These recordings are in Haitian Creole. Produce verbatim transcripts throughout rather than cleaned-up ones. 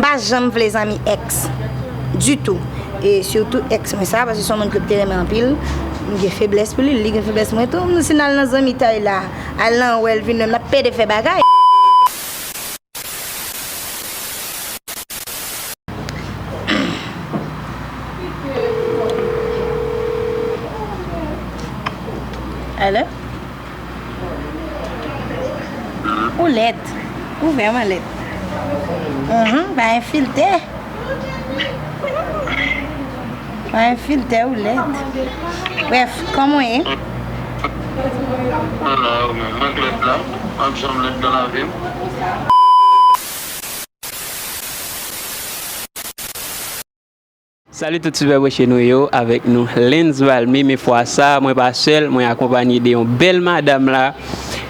pa janm vle zanmi èks. Ditou. E sitou èks mwen sa, paske se yon moun ke m te renmen anpil. M gen feblès pou li, li gen feblès mwen tou. Nou si n al nan zanmitay la, al nan wè l vin wè m, n ap pede fè bagay. Alò? Ou lèd. Ou vrèman lèd. Mhm, pa gen filtè. Pa gen filtè, ou lèd. Brèf, kòman w ye? Ala, ou menm, mwen k lèd la. M ap janm lèd nan lavi m. Salut tout super branché nou yo, avèk nou Lens Valmé, men fwa sa mwen pa sèl, mwen akonpanye de yon bèl madam la.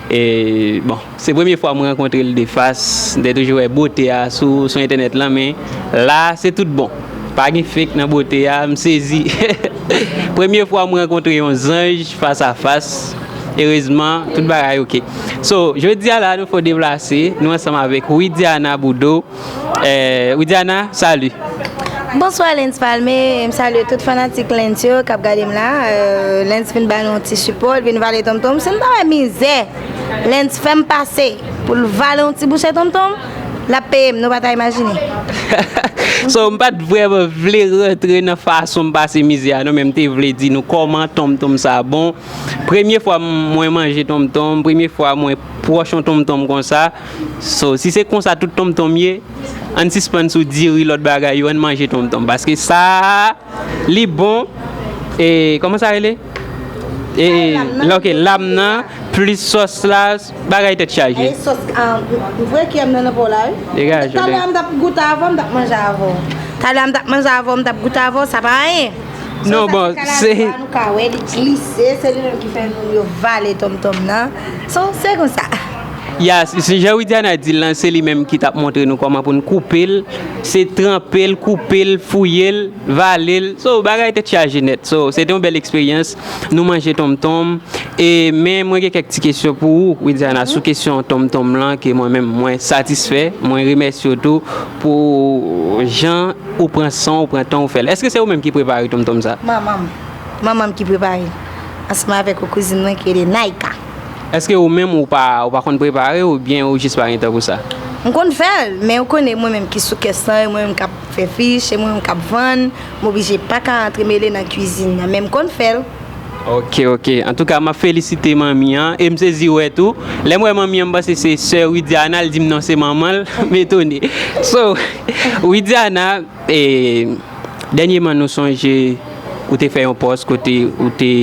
E bon, se premye fwa mwen rankontre l de fas, m te toujou wè bote a sou, sou entènèt lan, men la se tout bon. Pa gen fake nan bote a, m sezi. Premye fwa mwen rankontre yon zanj fas a fas, erezman tout bagay oke. So, jodi a la nou fò deplase, nou ansanm avèk Widiana Boudreau. Eh, Widiana, salut. Bonswa Lens Palme, m salye tout fanatik Lens yo k ap gade m la. Eh, Lens vin ba nou yon ti sipò, l vin vale tonmtonm. Si n ta wè mizè Lens fè m pase pou l vale yon ti bouchè tonmtonm, l ap peye m, nou pa ta imajine. So, m pa t vrèman vle rantre nan fason m pase mizè a non, men m te vle di nou kòman tonmtonm sa bon. Premye fwa m, mwen manje tonmtonm, premye fwa mwen pwòch yon tonmtonm konsa. So, si se konsa tout tonmtonm ye, ann sispann sou diri, lòt bagay yo, ann manje tonmtonm. Paske sa a, li bon. E, kòman sa rele? E, lam nan. Ok, lam nan, plis sòs la, bagay tèt chaje. E sòs, ah, m voye kiyè m nan nan pa w la, wi. Degaje w. Talè a m t ap goute avè w, m t ap manje avè w. Talè a m t ap manje avè w, m t ap goute avè w, sa pa anyen. Non, bon, se. Nou ka wè li glise, se li menm ki fè moun yo vale tonmtonm nan. So, se konsa. Ya, se, se jan Widiana di l lan, se li menm ki t ap montre nou kòman pou n koupe l. Se tranpe l, koupe l, fouye l, vale l. So, bagay tèt chaje nèt. So, se te yon bèl eksperyans. Nou manje tonmtonm. E, men mwen gen kèk ti kesyon pou ou, Widiana, sou kesyon tonmtonm lan, ke mwen menm, mwen satisfè. Mwen remèsye w tou pou jan ou pran san w, ou pran tan w fè l. Èske se ou menm ki prepare tonmtonm sa? Manman m. Manman m ki prepare l. Ansanm avèk yon kouzin mwen ki rele Naika. Èske ou menm ou pa, ou pa konn prepare oubyen ou jis pa gen tan pou sa? M konn fè l, men ou konnen mwen menm ki sou kès lan, e mwen menm k ap fè fich, e mwen menm k ap vann, m oblije pa ka antremele nan kwizin nan, men m konn fè l. Ok, ok. Antouka, m ap felisite manmi an, e m sezi wè tou. Lè m wè manmi an, m panse se sè Widiana, l di m non, se manman l, m etone. So, Widiana, e, dènyèman nou sonje ou te fè yon pòs kote ou te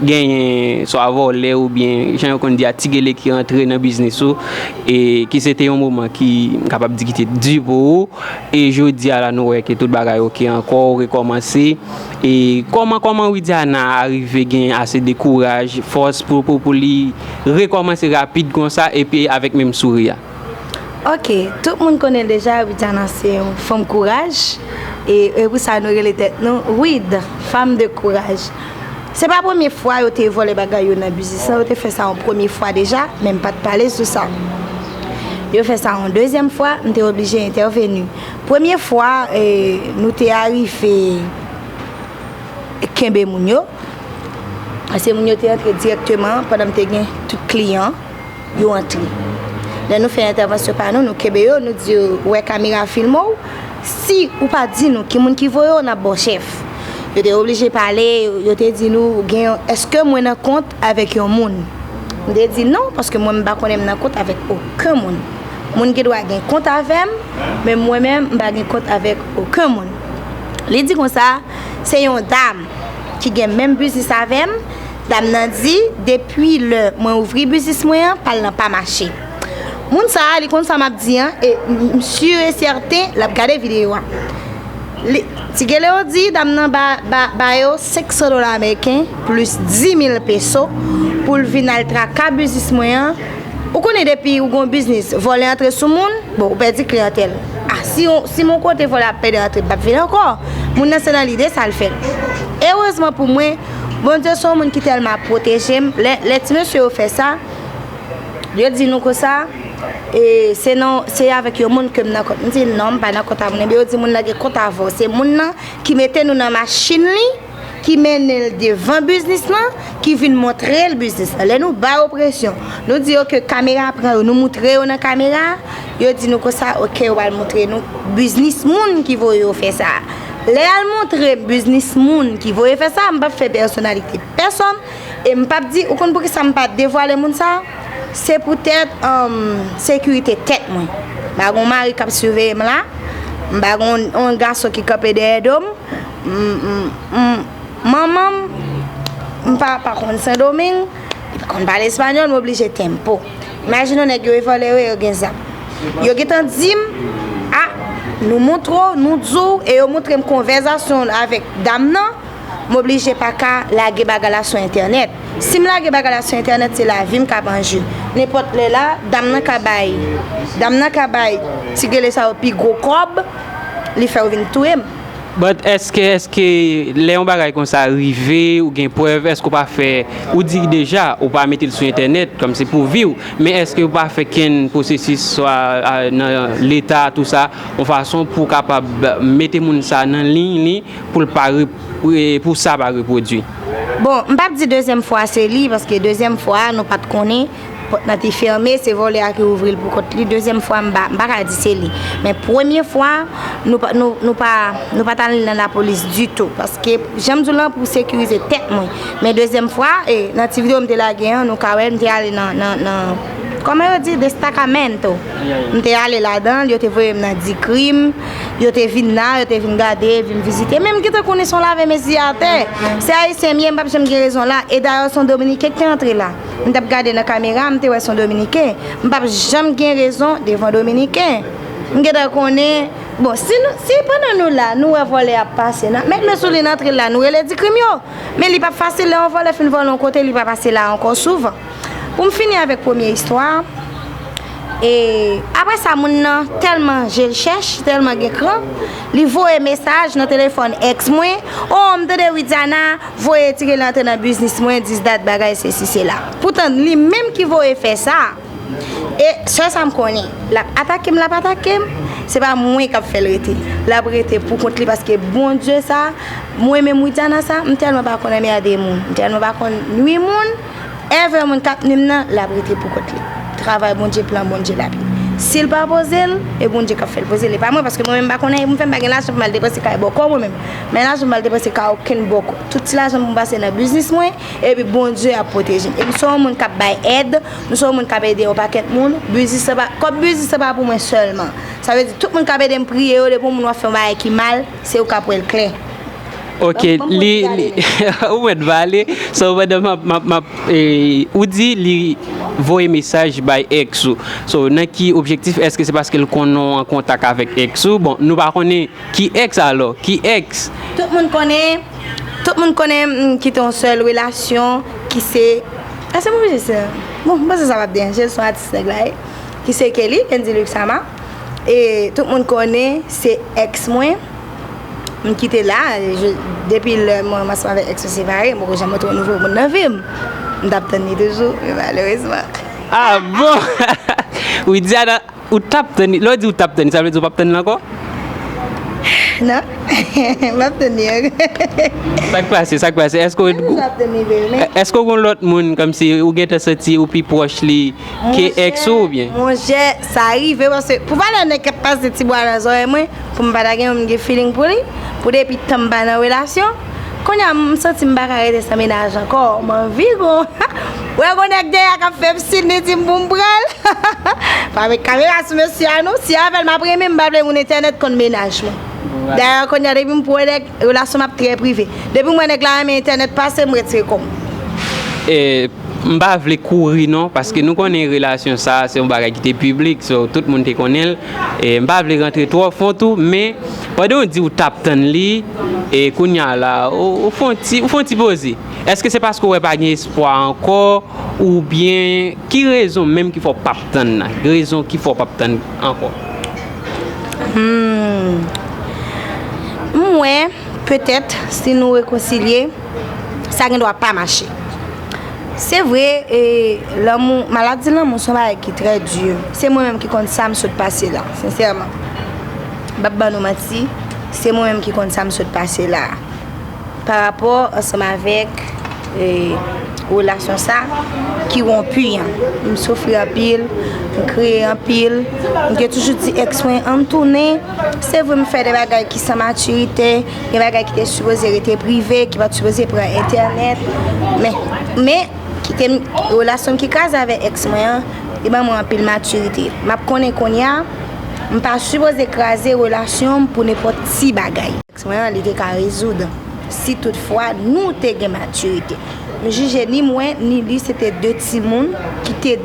genyen swa vòlè oubyen jan yo konn di a ti gele ki rantre nan biznis ou, e ki se te yon moman ki, m kapab di, ki te di pou ou, e jodi a la nou wè ke tout bagay oke ankò, ou rekòmanse. E kòman, kòman Widiana arive gen ase de kouraj, fòs pou, pou, pou li rekòmanse rapid konsa epi avèk menm souri a? Ok, tout moun konnen l deja, Widiana se yon fanm kouraj. E, e pou sa nou rele tèt nou Wid, femme de courage. Se pa premye fwa yo te vòlè bagay yo nan biznis lan, yo te fè sa yon premye fwa deja, men m pa t pale sou sa. Yo fè sa yon dezyèm fwa, m te oblije entèveni. Premye fwa, e, nou te arive kenbe moun yo. Paske moun yo te antre dirèkteman pandan m te gen tout kliyan, yo antre. Lè nou fè entèvansyon pa nou, nou kenbe yo, nou di yo, ou wè kamera filme w, si ou pa di nou ki moun ki voye w, n ap ba w chèf. Yo te oblije pale, yo te di nou, gen yon, èske mwen nan kont avèk yon moun? M te di non, paske mwen, m pa konnen m nan kont avèk okenn moun. Moun gen dwa gen kont avè m, men mwen menm, m pa gen kont avèk okenn moun. Li di konsa, se yon dam ki gen menm biznis avè m. Dam nan di, depi lè mwen ouvri biznis mwen an, pa l lan pa mache. Moun sa a, li konn sa m ap di an, e m, m si e sèten, l ap gade videyo a. Li, Ti Gele yo di, dam nan ba, ba, ba yo senk san dola ameriken, plis dis mil peso, pou l vin al traka biznis mwen an. Ou konnen depi ou gon biznis, vòlè antre sou moun, bon, ou pèdi kliyantèl. A, si yon, si yon kote vòlè ap pèdi antre, l p ap vin ankò. Moun nan se nan lide sa l fè l. Erezman pou mwen, Bondye se yon moun ki tèlman ap pwoteje m. Lè, lè ti mesye yo fè sa, yo di nou konsa, E se nan, se avèk yon moun ke m nan kont. M di non, m pa nan kont a moun. Ebyen, yo di moun nan gen kont avè w. Se moun nan ki mete nou nan machin li, ki mennen l devan biznis lan, ki vin montre l biznis lan. Lè nou ba yo presyon, nou di yo ke kamera pran yo, nou moutre yo nan kamera, yo di nou konsa, oke, yo pral moutre nou biznis moun ki voye yo fè sa. Lè y al montre m biznis moun ki voye fè sa, m p ap fè pèsonalite pèsonn, e m p ap di, ou konn poukisa m pa devwale moun sa? Se poutèt, um, sekirite tèt mwen. M pa gen yon mari k ap siveye m la. M pa gen yon, yon gason ki kanpe dèyè do m. M, m, m, manman m, m pa, pa konn Sendomeng, li pa konn pale espanyòl, m oblije tempo. Imajine yon nèg yo e vòlè yo, yo gen zam. Yo gentan di m, a, nou montre w, nou di w, e yo montre m konvèzasyon avèk dam nan, m oblije pa ka lage bagay la sou entènèt. Si m lage bagay la sou entènèt, se lavi m k ap an je. Nenpòt lè la, dam nan ka bay, dam nan ka bay ti gele sa yo pi gwo kòb, li fè yo vin touye m. But èske, èske lè yon bagay konsa rive, ou gen prèv, èske ou pa fè, ou di deja, ou pa mete l sou entènèt, kòm se pou vi w, men èske ou pa fè kenn pwosesis, swa a, nan leta, tou sa, yon fason pou w kapab mete moun sa nan liy li, pou l pa rep-, e, pou sa pa repwodui? Bon, m p ap di dezyèm fwa se li, paske dezyèm fwa, nou pa t konnen, pòt nan te fèmen, se vòlè a ki ouvri l pou kont li. Dezyèm fwa, m pa, m pa ka di se li. Men premye fwa, nou pa, nou, nou pa, nou pa t al nan lapolis ditou. Paske, jan m di w lan, pou sekirize tèt mwen. Men dezyèm fwa, e, nan ti videyo m te lage an, nou ka wè, m te ale nan, nan, nan, kòman yo di, destacamento. M te ale ladan l, yo te voye m nan di krim, yo te vin la, yo te vin gade, vin vizite. Men m gentan konnen se yon lave mezi atè. Se ayisyen m ye, m p ap janm gen rezon la. E dayè, se yon dominiken ki te antre la. M t ap gade nan kamera, m te wè se yon dominiken. M p ap janm gen rezon devan dominiken. M gentan konnen, bon, si nou, si pandan nou la, nou wè vòlè ap pase, n ap met men sou li, n antre la, nou rele di krim yo. Men li p ap fasil lè yon vòlè fin vòlè yon kote, li pa pase la ankò souvan. Pou m fini avèk premye istwa a, e apre sa, moun nan tèlman je l chèch, tèlman gen kran, li voye mesaj nan telefòn èks mwen, o, m tande Widiana voye ti gele antre nan biznis mwen, dis dat bagay, sesi, sela. Poutan, li menm ki voye fè sa. E sèl sa m konnen, l ap atake m, l ap atake m, se pa mwen k ap fè l rete. L ap rete pou kont li, paske Bondye sa, mwen menm Widiana sa, m tèlman pa konn anmède moun, m tèlman pa konn nwi moun, ever moun k ap nwi m nan, l ap rete pou kont li. Travay Bondye, plan Bondye l ap ye. Si l pa poze l, e Bondye k ap fè l poze l, e pa mwen, paske mwen menm m pa konn anyen pou m fè, m pa gen lajan pou m al depanse kay bòkò mwen menm. Men lajan pou m al depanse kay okenn bòkò. Tout ti lajan m pou m pase nan biznis mwen, epi Bondye ap pwoteje m. E m se yon moun k ap bay èd, m se yon moun k ap ede yon pakèt moun, biznis lan pa, kòb biznis lan pa pou mwen sèlman. Sa vle di, tout moun k ap ede m priye yo, depi yon moun w ap fè yon bagay ki mal, se ou k ap wè l klè. Ok, li, li, ou mèt vale. So, pandan m ap, m ap, m ap, e, ou di li voye mesaj bay èks ou. So, nan ki objektif? Èske se paske l konnen w an kontak avèk èks ou? Bon, nou pa konnen ki èks alò? Ki èks? Tout moun konnen, tout moun konnen m kite yon sèl relasyon ki se, èske m oblije se, bon, m panse sa p ap deranje l, se yon atis nèg la ye, ki se Kelly, Kendy Luxama. E tout moun konnen se èks mwen. M kite la, je, depi lè mwen ansanm avèk èks mwen separe, m poko janm montre yon nouvo moun nan vi m. M t ap tann li toujou, men malerezman. Ah bon? Widiana, ou t ap tann li. Lè w di ou t ap tann li, sa vle di ou p ap tann li ankò? Non. M ap tann li ankò. Sa k pase, sa k pase? Èske w, èske w gen lòt moun, kòmsi ou gentan santi ou pi pwòch li ke èks ou, oubyen? Monchè, sa rive, paske pou valè nèg k ap pase ti bwa nan zòrèy mwen, pou m pa ta gen yon moun gen feeling pou li, pou depi tan m pa nan relasyon, kounye a m santi m pa ka rete san mennaj ankò, m anvi gon. Wè gon nèg dèyè k ap fè m siy, li di m pou m pran l. Pa met kamera sou mesye a non, si avè l m ap renmen, m pa vle moun entènèt konn mennaj mwen. Dayè, kounye a depi m pran nèg, relasyon m ap trè prive. Depi m wè nèg la renmen entènèt pase, m retire kò m. E, m pa vle kouri non, paske nou konnen relasyon sa a, se yon bagay ki te piblik, so, tout moun te konnen l. E, m pa vle rantre twò fon tou, men pandan w di w t ap tann li, e kounye a la, ou, ou fè yon ti, ou fè yon ti poze. Èske se paske w wè pa gen espwa ankò, oubyen ki rezon menm ki fè w p ap tann nan? Rezon ki fè w p ap tann ankò? Hmm. M wè, petèt, si nou rekonsilye, sa gen dwa pa mache. Se vre, e, lanmou, maladi lanmou se yon bagay ki trè di. Se mwen menm ki konn sa m sot pase la, sensèman. M p ap ban nou manti, se mwen menm ki konn sa m sot pase la. Pa rapò ansanm avèk, e, relasyon sa ki wonpi an. M soufri anpil, m kriye anpil. M te toujou di èks mwen, "Ann tounen." Se vre, m fè de bagay ki san matirite, gen bagay ki te sipoze rete prive, ki pa t sipoze pran entènèt. Men, men, kite m, relasyon m ki kraze avèk èks mwen an, li ban mwen anpil matirite. M ap konnen kounye a, m pa sipoze kraze relasyon m pou nenpòt ti bagay. Èks mwen an, li te ka rezoud si toutfwa nou te gen matirite. M jije ni mwen, ni li, se te de timoun ki te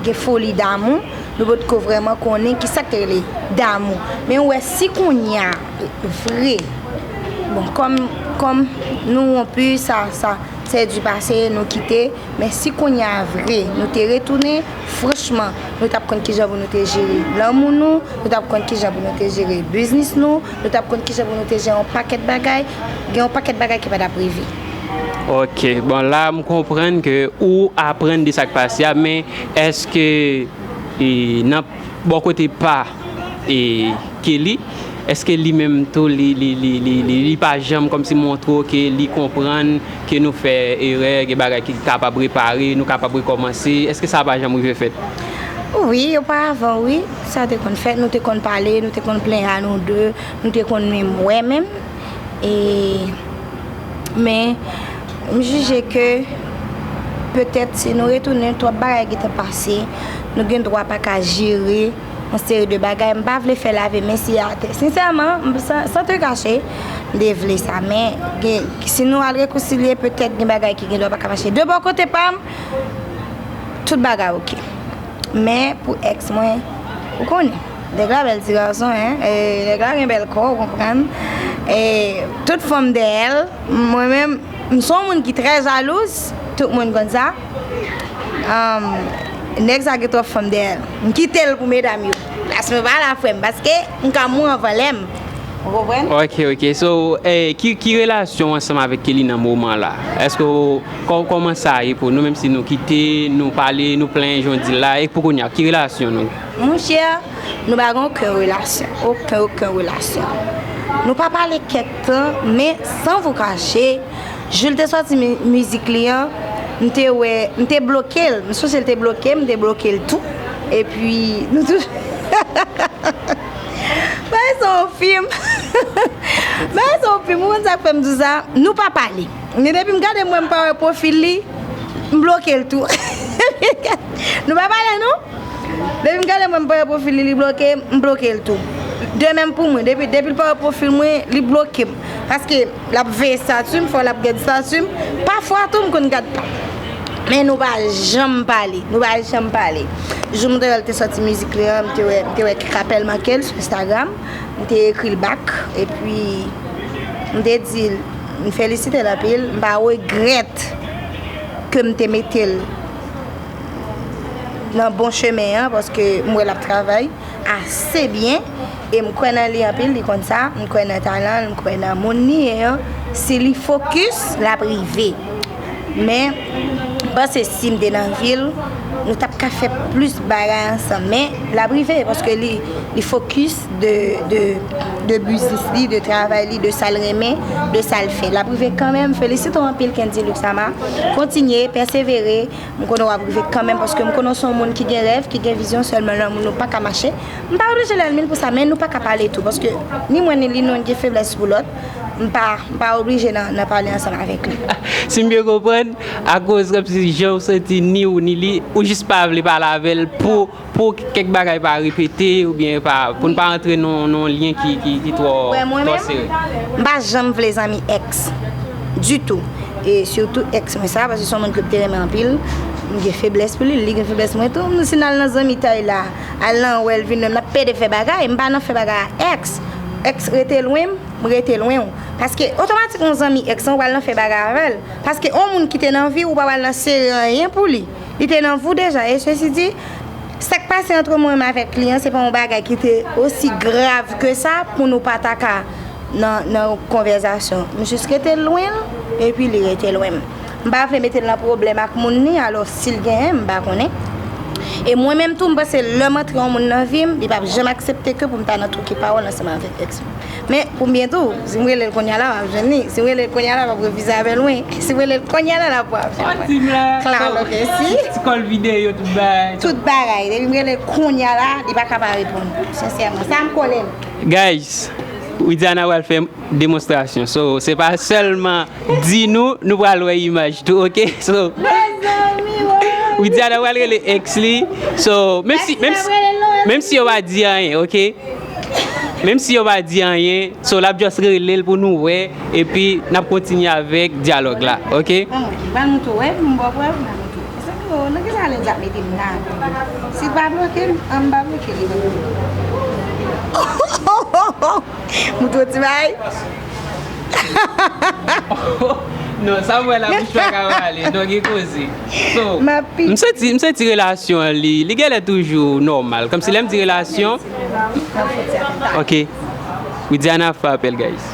gen foli damou. Nou potko vrèman konnen ki sa k te rele damou. Men ou wè, si kounye a vre, bon, kòm, kòm nou wonpi, sa, sa, se di pase, nou kite. Men si kounye a vre, nou te retounen, franchman, nou t ap konn kijan pou nou te jere lanmou nou, nou t ap konn kijan pou nou te jere biznis nou, nou t ap konn kijan pou nou te jere yon pakèt bagay, gen yon pakèt bagay ki pa t ap rive. Ok, bon, la m konprann ke ou aprann de sa k pase a, men èske, e, nan bò kote pa, e, Kelly, èske li menm tou, li, li, li, li, li, li pa janm kòmsi montre w ke li konprann ke nou fè erè, gen bagay ki kapab repare, nou kapab rekòmanse? Èske sa pa janm rive fèt? Wi, oparavan, wi, sa te konn fèt, nou te konn pale, nou te konn plenyen a nou de, nou te konn menm wè menm. E, men, m jije ke petèt si nou retounen, twòp bagay gentan pase, nou gen dwa pa ka jere yon seri de bagay. M pa vle fè lave men si atè. Sensèman, m, san, san te kache, m te vle sa. Men, gen, si nou al rekonsilye, petèt gen bagay ki gen dwa pa ka mache. De bò kote pa m, tout bagay oke. Men, pou èks mwen, ou konnen, nèg la bèl ti gason, en. E, nèg la gen bèl kò, ou konprann. E, tout fanm dèyè l, mwen menm, m se yon moun ki trè jalouz, tout moun konn sa. Anm, nèg sa gen twòp fanm dèyè l. M kite l pou medam yo. Plas mwen pa la, frè m, paske m ka mouri anvan lè m. Ou konprann? Ok, ok. So, eh, ki, ki relasyon w ansanm avèk Kelly nan moman la? Èske w, kò-, kòman sa ye pou nou, menm si nou kite, nou pale, nou plenyen jan w di l la, e pou kounye a, ki relasyon nou? Monchè, nou pa gen okenn relasyon, okenn, okenn relasyon. Nou pa pale kèk tan, men san vou kache, jou l te sòti mi-, mizik li an, m te wè, m te bloke l. M sonje l te bloke m, m te bloke l tou. Epi, nou tou. Bagay sa yon fim. Bagay sa yon fim. Ou konn sa k fè m di w sa? Nou pa pale. Men depi m gade m wè m pa wè pwofil li, m bloke l tou. Nou pa pale non. Depi m gade m wè m pa wè pwofil li, li bloke m, m bloke l tou. De menm pou mwen, depi, depi l pa wè pwofil mwen, li bloke m. Paske l ap veye estati m, fò l ap gade estati m. Pafwa tou, m konn gad pa. Men nou pa janm pale, nou pa janm pale. Jou m te wè l te sòti mizik li an, m te wè, m te wè kèk apèl manke l sou Instagram, m te ekri l back, epi m te di l, m felisite l anpil, m pa regrèt ke m te mete l nan bon chemen an, paske m wè l ap travay ase byen, e m kwè nan li anpil, li konn sa, m kwè nan talan l, m kwè nan moun li ye an, si li fokis, l ap rive. Men, m panse si m te nan vi l, nou t ap ka fè plis bagay ansanm, men l ap rive, paske li, li fokis de, de, de biznis li, de travay li, de sa l renmen, de sa l fè. L ap rive kanmenm, felisite w anpil, Kendy Luxama, kontinye, pèsevere, M konnen w ap rive kanmenm, paske m konnen w se yon moun ki gen rèv, ki gen vizyon, sèlman lanmou nou pa ka mache. M pa oblije lènmi l pou sa, men nou pa ka pale tou, paske ni mwen ni li nou gen feblès pou lòt. M pa, m pa oblije nan, nan pale ansanm avèk li. Si m byen konprann, akoz kòmsi jan w santi ni ou ni li, ou jis pa vle pale avè l pou, pou kèk bagay pa repete, oubyen pa, pou n pa antre nan, nan yon lyen ki, ki, ki twò, twò sere. Wè, mwen menm, m pa janm vle zanmi èks. Ditou. E sitou èks mwen sa, paske se yon moun ke m te renmen anpil. M gen feblès pou li, li gen feblès mwen tou. Nou si n al nan zanmitay la, al nan wè l vin wè m, n ap pede fè bagay, m pa nan fè bagay a èks. Èks rete lwen m, m rete lwen w. Paske otomatikman yon zanmi èks lan, ou pral nan fè bagay avè l. Paske yon moun ki te nan vi w, ou pa pral nan sere anyen pou li. Li te nan vi w deja. E sesi di, sa k pase antre mwen menm avèk li an, se pa yon bagay ki te osi grav ke sa pou nou pa ta ka nan, nan konvèsasyon. M jis rete lwen l, epi li rete lwen m. M pa vle mete l nan pwoblèm ak moun li, alò si l genyen, m pa konnen. E mwen menm tou, m panse lè m antre yon moun nan vi m, li p ap janm aksepte ke pou m ta nan twoke pawòl ansanm avèk èks mwen. Men pou m byen tou, si m rele l kounye a la, m ap jwenn li. Si m rele l kounye a la, m ap refize apèl mwen. Si m rele l kounye a la, l ap wè apèl mwen. Klalo ke si. Ti kòl videyo, tout bagay. Tout bagay. Depi m rele l kounye a la, li pa ka pa reponn. Sensèman. Sa m kole l. Guys, Widiana pral fè demonstrasyon. So, se pa sèlman di nou, nou pral wè imaj tou, oke? So, Widiana pral rele èks li. So, menm si, menm si, menm si yo pa di anyen, oke? Menm si yo pa di anyen, so, l ap just rele l pou nou wè, epi n ap kontinye avèk dyalòg la, oke? Ban mwen, ban mwen tou, wè, m ba w prèv, ban mwen tou. Mezanmi o, nan kisa Lenz ap mete m la? Si l pa bloke m, an m pa bloke li non. Mouton ti bay. Non, sa m wè la, bouch pa ka pale. Non, gen koze. So, m ap pi- m santi, m santi relasyon an, li, li genlè toujou nòmal. Kòmsi lè m di relasyon, oke. Widiana ap fè apèl, guys.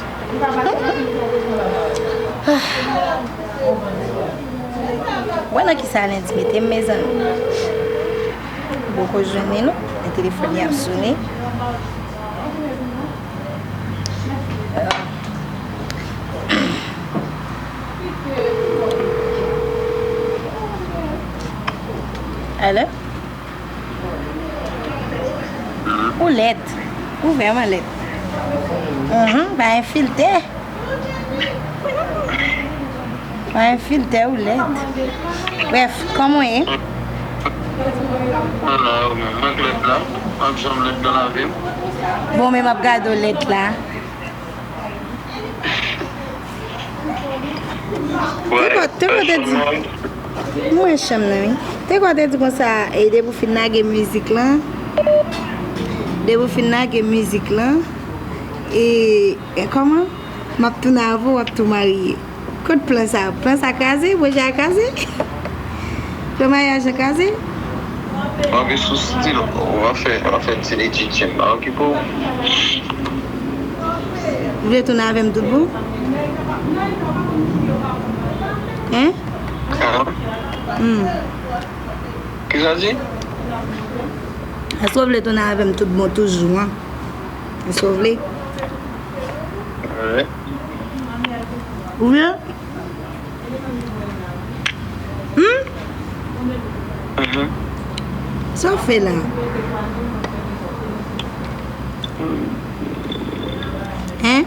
Wè nan kisa Lenz mete m, mezanmi. M poko jwenn li non. Men telefòn li ap sonnen. Alo? Ou lèd. Ou vrèman lèd. Mhm, pa gen filtè. Pa gen filtè, ou lèd. Brèf, kòman w ye? Ala yo menm, mwen k lèd la. M ap janm lèd nan lavi m. Bon, men m ap gade w lèd la. Te kwa, te kwa te di, mwen chanm nan, wi. Te kwa te di konsa, e depi w fin lage mizik lan, depi w fin lage mizik lan, e, e kòman? M ap tounen avè w, w ap tou marye. Kot plan sa? Plan sa kraze? Pwojè a kraze? Plan maryaj lan kraze? W ap sou stil, w ap fè, w ap fè ti lejitye m pa okipe w. Ou vle tounen avè m tout bon? Hein? Ah. Hmm. Kisa w di? Èske w vle tounen avè m tout bon toujou an? Èske w vle? Wi. Ou vle? Hmm? Mhm. Sa w fè la? Hein?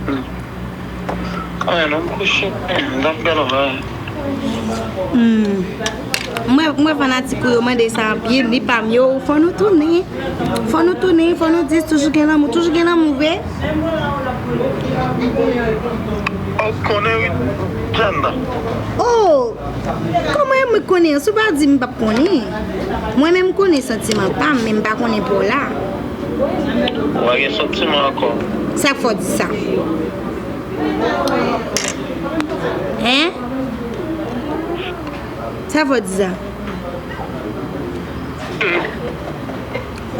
Hmm. Anyen non, m kouche. M t ap fè lòt bagay. Hmm. Mwen, mwen fanatik ou yo mande sa anpil, li pa m yo, fò nou tounen. Fò nou tounen, fò nou di toujou gen lanmou, toujou gen lanmou vre. Ou konnen wi, Janda. Oh, kòman mwen konnen? Si w pa di m, m p ap konnen. Mwen menm m konnen santiman pa m, men m pa konnen pa w la. Ou pa gen santiman ankò. Sa k fè w di sa? Hein? Sa fè w di sa?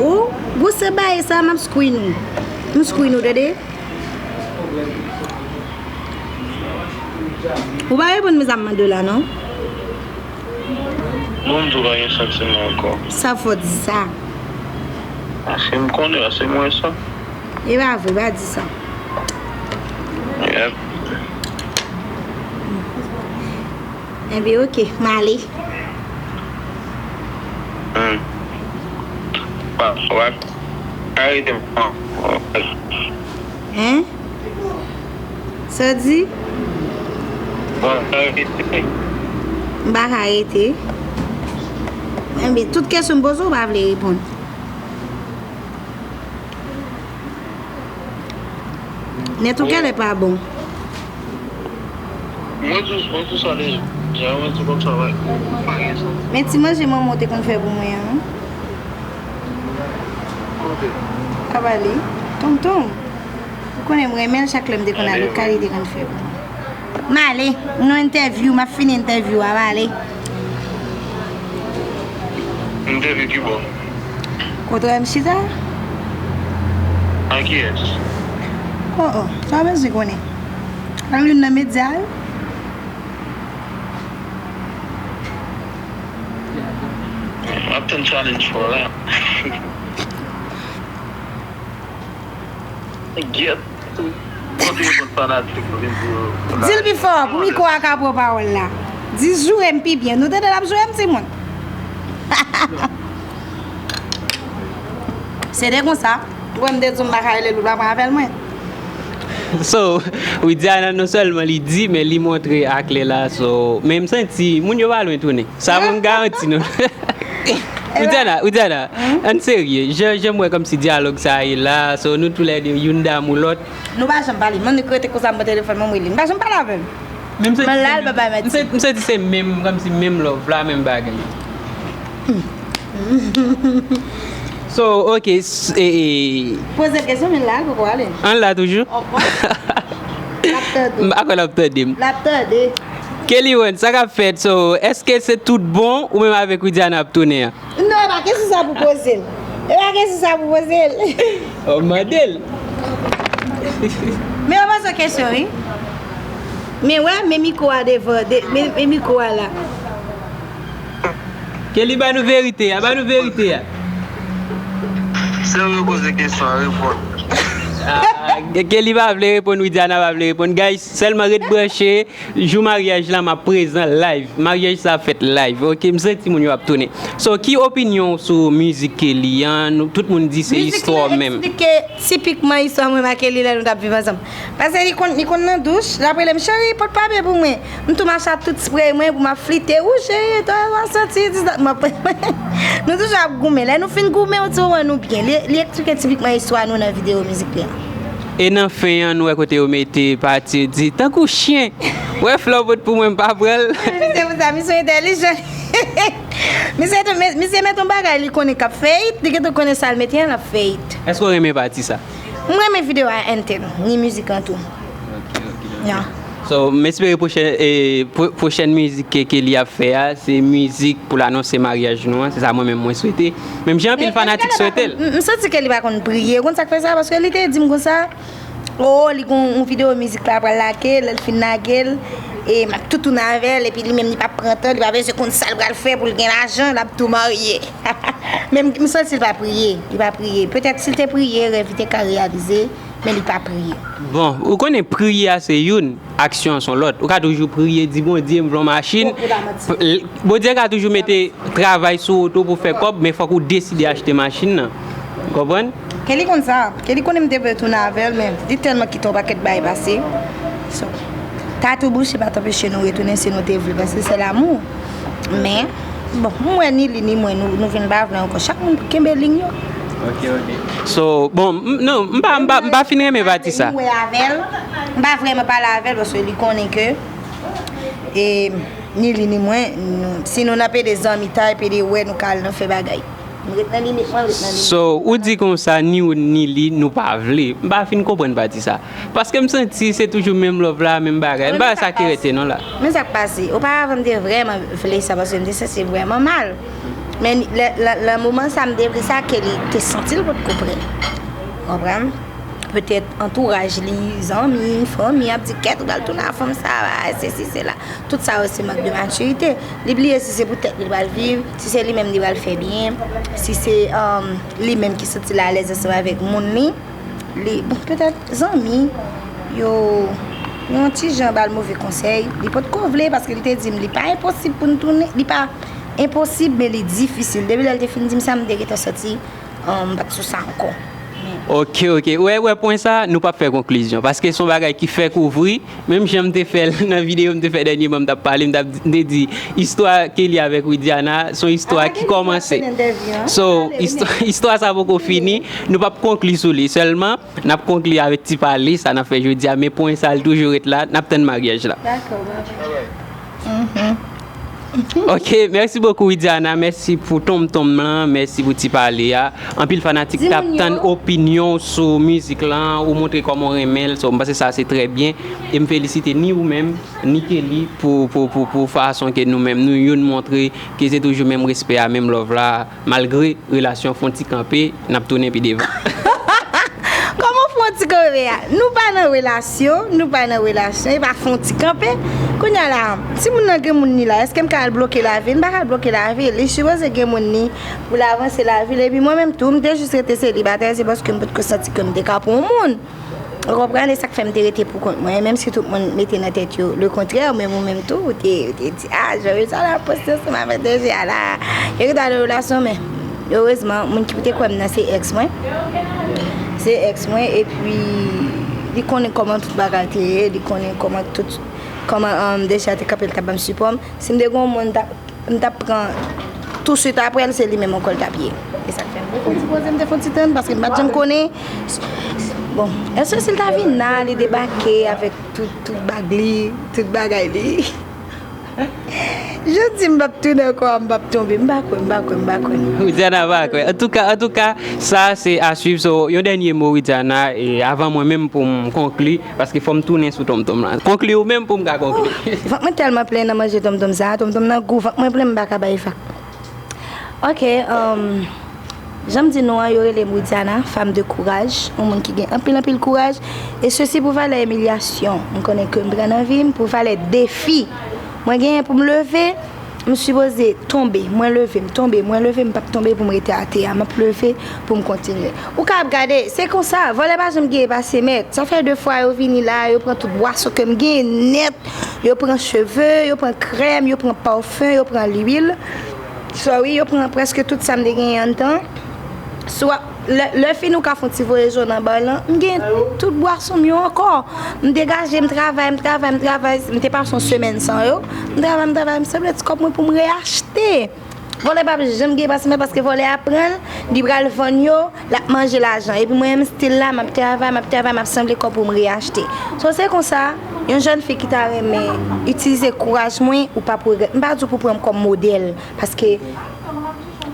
Ou, gwosè bagay sa, m ap screen ou. M screen ou, tande? Ou pa reponn men sa m mande w la, non? Bon, m tou pa gen santiman ankò. Sa fè w di sa? Paske m konnen, paske m wè sa. E pa vre, pa di sa. Yep. Enben, oke, m ale. Hmm. Wa, wa, arete m. Hein? Sa w di? Wa, arete. M pa ka rete. Enben, tout kesyon m poze w, ou pa vle reponn. Nèt ou genlè pa bon. Mwen di, mwen di sa deja, mwen di konsa, wè, pa gen sa. Men ti manje manman w te konn fè pou mwen an. Kote? K ap ale. Tonton. Ou konnen m renmen l, chak lè m te konn ale, kari te konn fè pou mwen. M ale, nou entèvyou, m ap fini entèvyou a, m ale. Entèvyou ki bò? Kote w wè m chita? Ak kiyès? Oh, oh, sa w bezwen konnen? Ak youn nan medya yo? M ap tann challenge fò la. Gyèt. Kontinye konn fanatik ou vin di yo. Di l pi fò pou mikwo a ka pran pawòl la. Di joure m pi byen. Nou tande l ap joure m, timoun? Se te konsa. Ou wè m te di w m pa ka rele l, ou pa pran apèl mwen. So, Widiana non sèlman li di, men li montre aklè la. So, men m santi moun yo pa lwen tounen. Sa mwen m garanti nou. Widiana, Widiana, ann serye. Jan, jan m wè kòmsi dyalòg sa ye la, so nou toulède youn damou lòt. Nou pa janm pale. Mwen, nou rete konsa, m pran telefòn mwen, m rele. M pa janm pale avè l. Men m santi Mwen la, l pa bay manti. M santi se menm, kòmsi menm love la, menm bagay. So, ok, s- e, e, Poze l kesyon, men la, l poko ale. An la toujou? L ap tande. M pa kwè l ap tande m. L ap tande. Kelly One, sa k ap fèt? So, èske se tout bon ou menm avèk Widiana ap tounen an? Non, e pa kesyon sa pou poze l. E pa kesyon sa pou poze l. Oh, mande l. Men yo poze w kesyon, wi. Men wè, men mikwo a devan, de, men, men mikwo a la. Kelly, ba nou verite a, ba nou verite a. Se ou yo poze kesyon an, reponn. Ah, Kelly pa vle reponn, Widiana pa vle reponn. Guys, sèlman ret branche. Jou maryaj la, m ap prezan live. Maryaj sa ap fèt live, ok? M santi moun yo ap tounen. So, ki opinyon w sou mizik Kelly an? Nou, tout moun di se istwa w menm. Mizik li eksplike tipikman istwa mwen ak Kelly lè nou t ap viv ansanm. Paske li konn, li konn nan douch, l ap rele m, cheri, pot papye pou mwen. M tou mache ak tout spray mwen pou m ap flite ou, cheri, twa w ap santi, di sa, m ap, nou toujou ap goumen. Lè nou fin goumen, yon ti moman nou byen. Li, li eksplike tipikman istwa nou nan videyo mizik li an. E nan fen an, nou wè kote yo mete pati, yo di, tankou chen, wè flè w pot pou mwen, m pa pran l. Se pou sa, misye entèlijan. Misye tou, misye met yon bagay, li konnen k ap fè it, li gentan konnen sa l mete an, l ap fè it. Èske w renmen pati sa? M renmen videyo a anpil, ni mizik lan tou. Ya. So, m espere pwochèn, e, pwo-, pwochèn mizik ke, ke li ap fè a, se mizik pou l anonse maryaj nou an, se sa mwen menm mwen swete. Menm jan anpil fanatik swete l. M, m santi ke li pa konn priye. Ou konn sa k fè sa? Paske li te di m konsa, o, li gon yon videyo mizik la pral lage, lè l fin lage l, e m ap tou tounen avè l, epi li menm li p ap pran tan, li pa bezwen konn sa l pral fè pou l gen lajan, l ap tou marye. Men m, m santi l pa priye, li pa priye. Petèt si l te priye, rèv li te ka reyalize, men li pa priye. Bon, ou konnen priye a se youn, aksyon an se yon lòt. Ou ka toujou priye, di Bondye, m vle yon machin. Bondye ka toujou mete travay sou ou tou pou fè kòb, men fòk ou deside achte machin nan. Ou konprann? Kelly konn sa. Kelly konnen m te vle tounen avè l, men li tèlman kite yon pakèt bagay pase. So, tatou bouch pa t anpeche nou retounen si nou te vle, paske se lanmou. Men, bon, m wè ni li ni mwen, nou, nou vin pa vle ankò. Chak moun kenbe liy yo. Ok, ok. So, bon, m, non, m pa, m pa, m pa fin renmen pati sa. M wè avè l, m pa vrèman pale avè l, paske li konnen ke, e, ni li ni mwen, nou, si nou nan pede zanmitay, pede wè, nou ka al nan fè bagay. M ret nan limit mwen, m ret nan limit. So, ou di konsa, ni ou ni li, nou pa vle. M pa fin konprann pati sa. Paske m santi se toujou menm love la, menm bagay. M pa wè sa ki rete non la. Men sa k pase. Oparavan m te vrèman vle sa paske m te santi vrèman mal. Men lè, lè, lè moman sa m te vle sa, Kelly te santi l potko prè. Konprann? Petèt antouraj li, zanmi, fanmi ap di kèt ou pral tounen ak fanm sa, bagay sesi sela. Tout sa yo se mank de matirite. Li bliye si se pou tèt li l pral viv, si se li menm li pral fè byen, si se, um, li menm ki santi l alèz ansanm avèk moun li. Li, bon, petèt zanmi yo, yo yon ti jan ba l move konsèy. Li potko vle paske li te di m li pa enposib pou n tounen, li pa enposib, men li difisil. Depi lè l te fin di m sa, m te gentan santi, um, m pa t sou sa ankò. Men. Ok, ok. Ou wè, ou wè pwen sa, nou p ap fè konklizyon. Paske se yon bagay ki fèk ouvri, menm jan m te fè l nan videyo m te fè dènyèman, m t ap pale, m t ap di, m te di, istwa Kelly avèk Widiana, se yon istwa ki kòmanse. So, istwa, istwa sa poko fini, nou p ap konkli sou li. Sèlman, n ap konkli avèk ti pale, sa n ap fè jodi a, men pwen sa, li toujou ret la, n ap tann maryaj la. Dakò, m ap. Ok, mèsi bokou Widiana, mèsi pou tonmtonm lan, mèsi pou ti pale a. Anpil fanatik t ap tann opinyon w sou mizik lan, ou montre kòman w renmen l, so m panse sa se trè byen. E m felisite ni ou menm, ni Kelly pou, pou, pou, pou fason ke nou menm nou youn montre ke se toujou menm respè a, menm love la, malgre relasyon fon ti kanpe, n ap tounen pi devan. Kòman fon Ti kanpe a, nou pa nan relasyon, nou pa nan relasyon, e pa fè yon ti kanpe. Kounye a la, si moun nan gen moun li la, èske m ka al bloke lavi l? M pa ka al bloke lavi l. Li sipoze gen moun li pou l avanse lavi l. Epi mwen menm tou, m te jis rete selibatè, se paske m potko santi ke m te ka pran yon moun. Ou konprann? E sa k fè m te rete pou kont mwen. Menm si tout moun mete nan tèt yo le kontrè, men mwen menm tou, ou te, ou te di, ah, Jean Richard ap poste ansanm avèk D J a la. Yo rete nan relasyon, men erezman, moun ki te kwè m nan se ex mwen. Se ex mwen, epi li konnen kòman tout bagay te ye, li konnen kòman tout, kòman um, D J a te kanpe, l t ap ban m sipò m. Si m te gen yon moun, m t ap m t ap pran touswit apre l, se li menm ankò l t ap ye. E sa k fè m te fon ti poze, m te fon ti tann, paske m pa t janm konnen. Bon, èske si l ta vin la, li debake avèk tout, tout bag li, tout bagay li? Jodi m p ap tounen ankò, m p ap tonbe, m pa kwè, m pa kwè, m pa kwè. Widiana pa kwè. Antouka, antouka, sa se a swiv. So, yon dènye mo, Widiana, e avan mwen menm pou m konkli, paske fò m tounen sou tonmtonm lan. Konkli ou menm pou m ka konkli. Vant mwen tèlman plen nan manje tonmtonm sa, tonmtonm nan gou, vant mwen plen, m pa ka bay vag. Ok, um, jan m di nou an, yo rele m Widiana, femme de courage, yon moun ki gen anpil, anpil kouraj. E sesi pou valè imilyasyon m konnen ke m pran nan vi m, pou valè defi mwen genyen pou m leve, m sipoze tonbe, mwen leve, m tonbe, mwen leve, m p ap tonbe pou m rete atè a, m ap leve pou m kontinye. Ou ka ap gade, se konsa, vòlè pa janm gen pase mèt. Sa fè de fwa yo vini la, yo pran tout bwason ke m gen nèt, yo pran cheve, yo pran krèm, yo pran pafen, yo pran lwil. Sorry, yo pran prèske tout sa m te genyen anndan. Swa, lè, lè fini ou ka fè yon ti voye zòn anba lan, m gen tout bwason m yo ankò. M degaje, m travay, m travay, m travay. M te pase yon semèn san yo. M travay, m travay, m sanble ti kòb mwen pou m reyachte. Vòlè p ap janm gen pase mèt paske vòlè a pran l, li pral vann yo, l ap manje lajan. Epi mwen menm stil la, m ap travay, m ap travay, m ap sanble kòb pou m reyachte. So se konsa, yon jèn fi ki ta renmen itilize kouraj mwen, ou p ap regrèt. M pa di w pou pran m kòm modèl, paske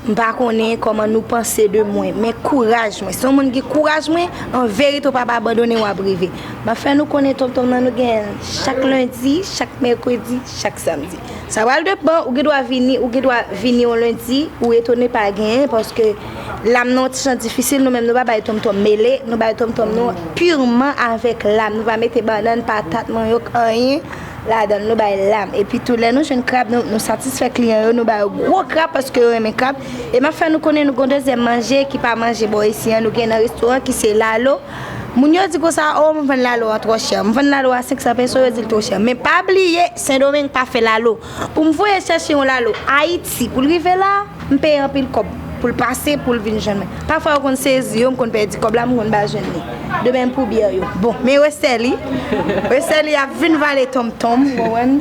m pa konnen kòman nou panse de mwen, men kouraj mwen. Si yon moun gen kouraj mwen, an verite w p ap abandone, w ap rive. M ap fè nou konnen tonmtonm nan nou genyen l chak lendi, chak mèkredi, chak samdi. Sa pral depann, ou gen dwa vini, ou gen dwa vini yon lendi, ou etone pa genyen, paske lam nan yon ti jan difisil, nou menm nou pa bay tonmtonm mele, nou bay tonmtonm nou pirman avèk lam, nou pa mete bannann, patat, manyòk, anyen ladan l, nou bay lam. Epi tou lè nou jwenn krab, nou, nou satisfè kliyan yo, nou ba yo gwo krab paske yo renmen krab. E m ap fè nou konnen nou gen yon dezyèm manje ki pa manje bò isi an, nou gen nan restoran ki se lalo. Moun yo di konsa, o, m vann lalo a twò chè. M vann lalo a senk san peso, yo di l twò chè. Men pa bliye, Sendomeng pa fè lalo. Pou m voye chèche yon lalo Ayiti, pou l rive la, m peye anpil kòb pou l pase, pou l vin jwenn mwen. Pafwa yo konn sezi yo, m konn pèdi kòb la, m konn pa jwenn li. De menm pou byè yo. Bon, men resè li, resè li ap vin vale tonmtonm, ou konprann?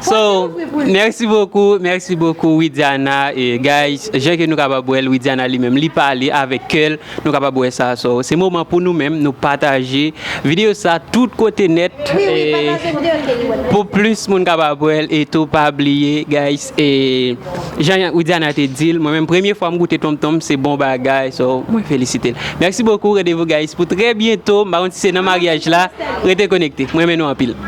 So, merci beaucoup, merci beaucoup, Widiana. E guys, jan ke nou kapab wè l, Widiana li menm, li pale avèk kè l, nou kapab wè sa. So, se moman pou nou menm, nou pataje videyo sa tout kote nèt. Wi, wi, e pataje videyo ke li wè. Pou plis moun kapab wè l, e tou pa bliye, guys, e jan Widiana te di l, mwen menm, premye fwa m goute tonmtonm, se bon bagay. So, mwen felisite l. Merci beaucoup, rendez-vous, guys, pou trè byento. M pa konn si se nan maryaj la. Rete konekte. Mwen renmen nou anpil.